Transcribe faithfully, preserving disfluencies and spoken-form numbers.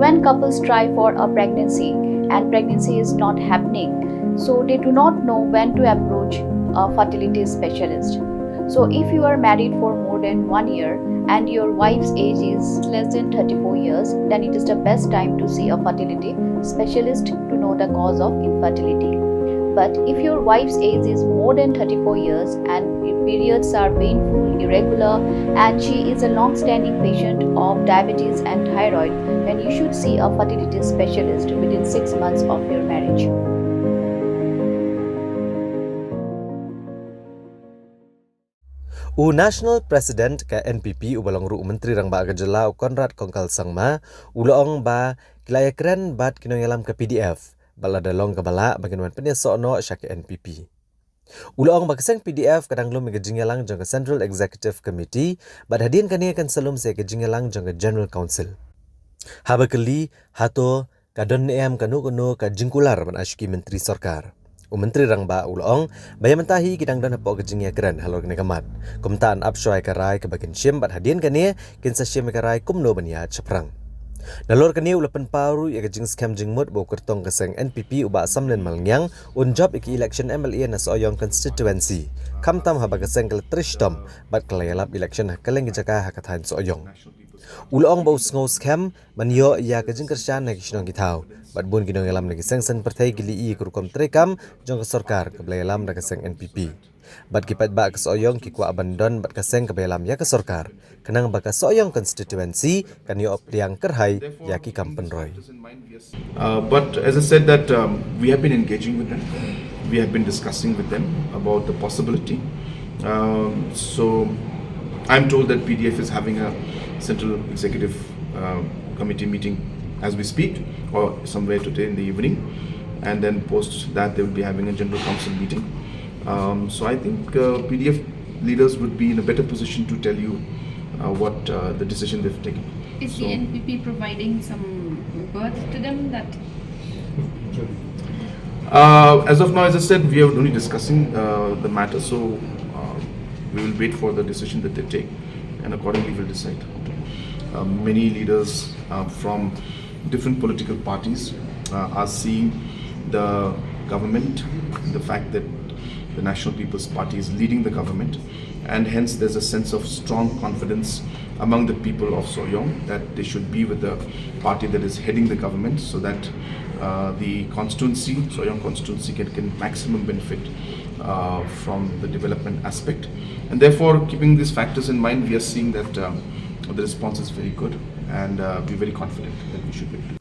When couples try for a pregnancy and pregnancy is not happening, so they do not know when to approach a fertility specialist. So, if you are married for more than one year and your wife's age is less than thirty-four years, then it is the best time to see a fertility specialist to know the cause of infertility. But if your wife's age is more than thirty-four years and your periods are painful, irregular, and she is a long standing patient of diabetes and thyroid, then you should see a fertility specialist within six months of your marriage. U National President ka N P P uba long ruh u Myntri Rangbah ka jylla u Conrad Kongkal Sangma u la ong ba ki la ïakren bad ki nongïalam ka P D F bad lada long kaba lah ba kin wan pynïasoh noh sha ka N P P. U la ong ba ka seng P D F ka dang lum ïa ka jingïalang jong ka Central Executive Committee bad hadien kane kan sa lum sa ïa ka jingïalang jong ka General Council. Haba kylli hato ka don ne em kano kano ka jingkular ban ai sha ki Myntri Sorkar, u Myntri Rangbah u la ong ba ïa mynta hi ki dang don hapoh ka jingïakren halor kane ka mat. Kumta yn ap shuwa ïa ka rai kaba kin shim bad hadien kane kin sa shim ïa ka rai kumno ban ïaid shaphrang. Nalor kane u la pynpaw ruh ïa ka jingskhem jingmut ba u kyrtong ka seng N P P u Bah Samlin Malngiang un jop ïa ka election M L A na Sohiong constituency, khamtam haba ka seng ka la trei shitom bad ka la ïalap election ha kylleng ki jaka ha ka thaiñ Sohiong. U la ong ba u sngew skhem ban ïoh ïa ka jingkyrshan na ki shnong ki thaw bad bun ki nongïalam na ki seng saiñ pyrthei ki la ïohi ïa ka rukom treikam jong ka sorkar kaba la ïalam da ka seng N P P. Bad ki paidbah ka Sohiong ki kwah ban don bad ka seng kaba ïalam ïa ka sorkar khnang ba ka Sohiong constituency kan ïoh pdiang kyrhai ïa ki kam pynroi. Uh, but as I said that um, we have been engaging with them. We have been discussing with them about the possibility. Um, so I'm told that P D F is having a central executive uh, committee meeting as we speak, or somewhere today in the evening, and then post that they will be having a general council meeting. Um, so I think uh, P D F leaders would be in a better position to tell you uh, what uh, the decision they've taken. Is the N P P providing some berth to them that Uh, as of now, as I said, we are only discussing uh, the matter, so uh, we will wait for the decision that they take, and accordingly we'll decide. Uh, many leaders uh, from different political parties uh, are seeing the government, the fact that the National People's Party is leading the government, and hence there's a sense of strong confidence among the people of Sohiong that they should be with the party that is heading the government, so that uh, the constituency, Sohiong constituency, can get maximum benefit uh, from the development aspect. And therefore, keeping these factors in mind, we are seeing that um, the response is very good, and uh, we're very confident that we should win.